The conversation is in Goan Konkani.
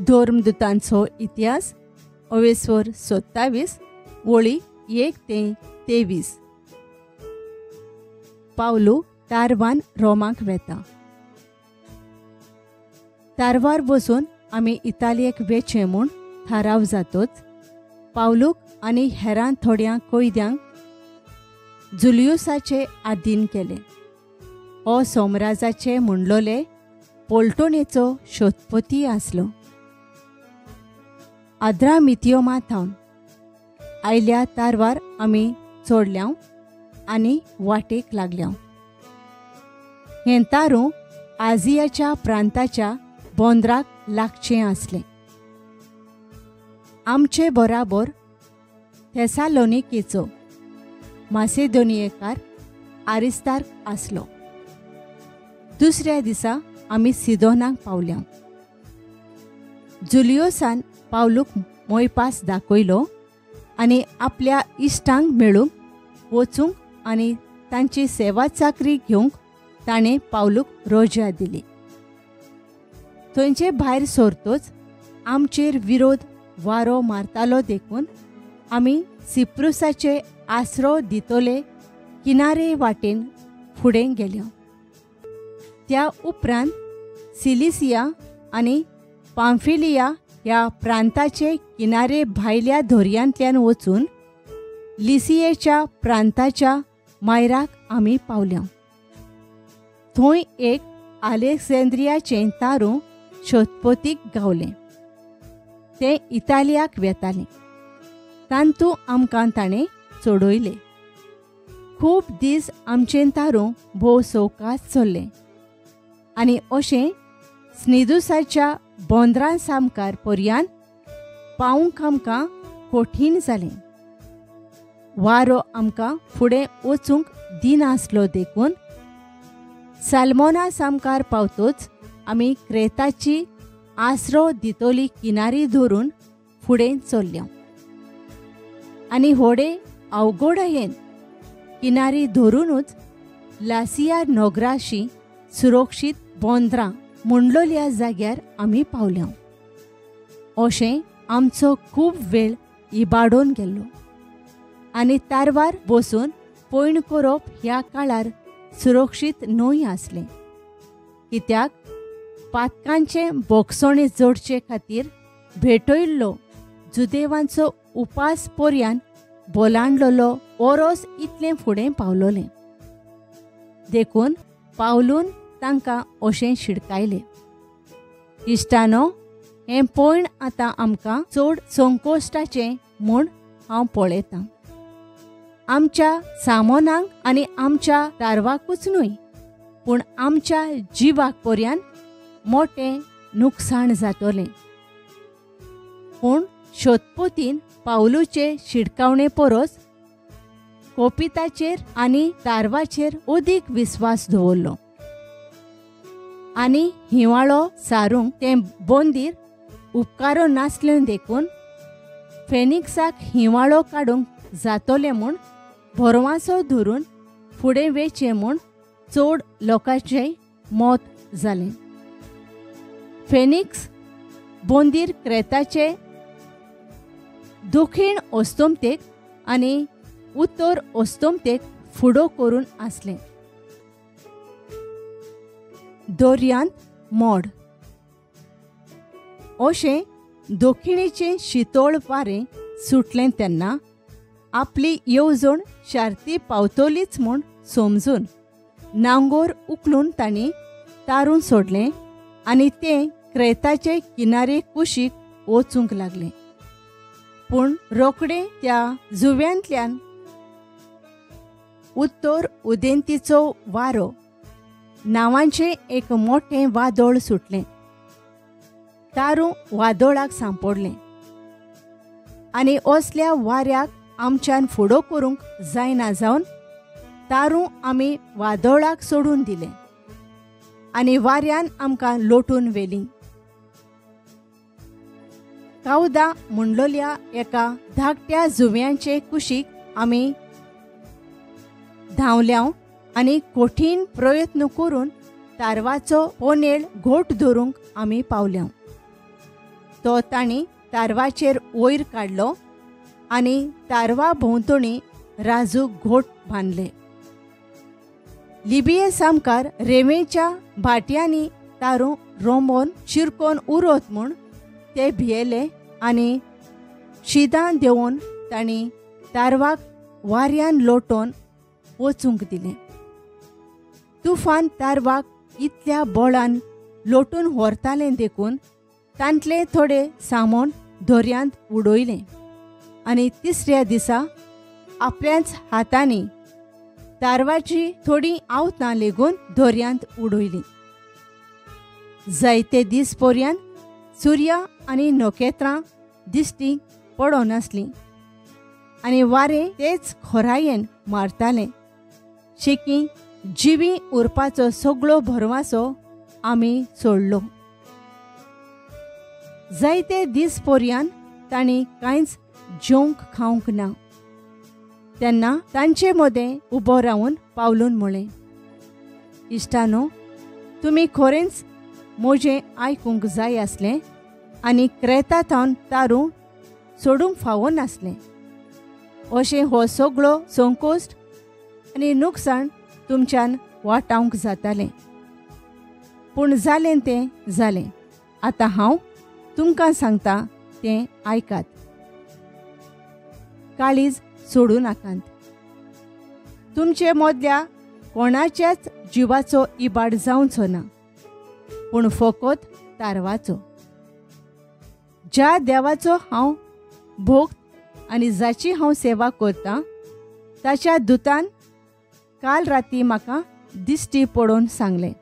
धर्मदुतांचो इतिहास अवेस्वर 27 वळी 1 ते 23. पावलू तारवान रोमाक वेता. तारवार बसून आमी इतालियेक वेचें म्हूण थाराव जातोच पावलूक आनी हेरां थोड्या कैद्यांक जुलियुसाचे आदीन केले. हो सोमराजाचे म्हणलोले पोलटोणेचो शोधपती आसलो. आद्रामितियोमा थावन आयल्या तारवार आमी चोडल्या आनी वाटेक लागल्या. हें तारूं आजियाच्या प्रांताच्या बोंद्राक लागचें आसलें. आमचे बराबर थेसालोनिकेचो मासेदोनियेकार आरिस्तार्क आसलो. दुसऱ्या दिसा आमी सिदोनाक पावल्या. जुलियोसान पावलूक मोयपास दाखयलो आनी आपल्या इश्टांक मेळूंक वचूंक आनी तांची सेवा चाकरी घेवंक ताणें पावलूक रोजा दिली. थंयचे भायर सरतोच आमचेर विरोध वारो मारतालो देखून आमी सिप्रुसाचे आसरो दितले किनारे वाटेन फुडें गेल्या. त्या उपरांत सिलिसिया आनी पाम्फिलिया ह्या प्रांताचे किनारे भायल्या धोरयांतल्यान वचून लिसियेच्या प्रांताच्या मायराक आमी पावल्या. थंय एक आलेक्झांद्रियाचें तारूं शोधपोतीक गावलें. तें इतालियाक वेतालें. तांतू आमकां ताणें चडयलें. खूब दीस आमचें तारूं भोव सवकास चल्लें आनी अशें स्निदुसाच्या बोंद्रां सामकार पर्यान पावूंक आमकां कठीण जालें. वारो आमकां फुडें वचूंक दिनासलो देखून साल्मोना सामकार पावतोच आमी क्रेताची आसरो दितोली किनारी धरून फुडें चल्ल्या आनी होडे अवघोडायेन किनारी धरुनूच लासिया नोगराशी सुरक्षीत बोंद्रां म्हणलोल्या जाग्यार आमी पावल्या. अशें आमचो खूब वेळ इबाडून गेल्लो आनी तारवार बसून पयण करप ह्या काळार सुरक्षीत न्हय आसलें. कित्याक पातकांचें बोगसोणें जोडचे खातीर भेटयल्लो जुदेवांचो उपास पर्यान बोलांडलेलो ओरोस इतलें फुडें पावलोलें. देखून पावलून तांकां अशें शिडकायलें, इश्टानो, हें पयण आतां आमकां चड संकोश्टाचें म्हूण हांव पळयतां. आमच्या सामोनांक आनी आमच्या तारवाकूच न्हय पूण आमच्या जिवाक पर्यान मोटें नुकसाण जातलें. पूण शोधपोतीन पावलूचे शिडकावणे परस कोपिताचेर आनी तारवाचेर अदीक विस्वास दवरलो आनी हिंवाळो सारूंक तें बोंदीर उपकारो नासलें देखून फेनिक्साक हिंवाळो काडूंक जातलें म्हूण भरवांसो धरून फुडें वेचें म्हूण चड लोकांचें मत जालें. फेनिक्स बोंदीर क्रेताचे दक्षिण अस्तंतेक आनी उत्तर अस्तंतेक फुडो करून आसलें. दर्यांत मोड. अशें दक्षिणेचें शितोळ वारें सुटलें तेन्ना आपली येवजण शार्ती पावतलीच म्हूण समजून नांगोर उखलून तांणी तारून सोडलें आनी तें क्रेताचे किनारे कुशीक वचूंक लागलें. पूण रोखडें त्या जुव्यांतल्यान उत्तर उदेंतीचो वारो नांवांचें एक मोटें वादळ सुटलें. तारूं वादळाक सांपडलें आनी असल्या वाऱ्याक आमच्यान फुडो करूंक जायना जावन तारूं आमी वादळाक सोडून दिलें आनी वाऱ्यान आमकां लोटून व्हेलीं. कावदा म्हणलोल्या एका धाकट्या जुव्यांचे कुशीक आमी धांवल्या आनी कठीण प्रयत्न करून तारवाचो पोनेळ घोट धरूंक आमी पावल्या. तो तांणी तारवाचेर वयर काडलो आनी तारवा भोंवतणी राजू घोट बांदले. लिबिये सामकार रेंवेच्या भाटयांनी तारूं रोंबोन शिरकोन उरत म्हूण ते भियेले आनी शिदां देंवोवन तांणी तारवाक वाऱ्यान लोटोवन वचूंक दिलें. तुफान तारवाक इतल्या बळान लोटून व्हरतालें देखून तांतले थोडे सामान दर्यांत उडयलें आनी तिसऱ्या दिसा आपल्याच हातांनी तारवाची थोडीं आवतां लेगून दर्यांत उडयलीं. जायते दीस पर्यंत सुर्या आनी नखेत्रां दिश्टी पडनासलीं आनी वारें तेच खोरायेन मारतालें. शेकी जिवी उरपाचो सगळो भरवासो आमी सोडलो. जायते दीस पर्यंत तांणी कांयच जेवंक खावंक ना. तेन्ना तांचे मदें उबो रावन पावलून म्हळें, इश्टानो, तुमी खरेंच म्हजें आयकूंक जाय आसलें आनी क्रेता थावन तारूं सोडूंक फावो नासलें. अशें हो सगळो संकोश्ट आनी नुकसाण तुमच्यान वाटावंक जातालें. पूण जालें तें जालें. आतां हांव तुमकां सांगता तें आयकात. काळीज सोडूं नाकात. तुमचे मदल्या कोणाच्याच जिवाचो इबाड जावचो ना, पूण फकत तारवाचो. ज्या देवाचो हांव भोग आनी जाची हांव सेवा करतां ताच्या दुतान काल राती म्हाका दिश्टी पडोवन सांगलें,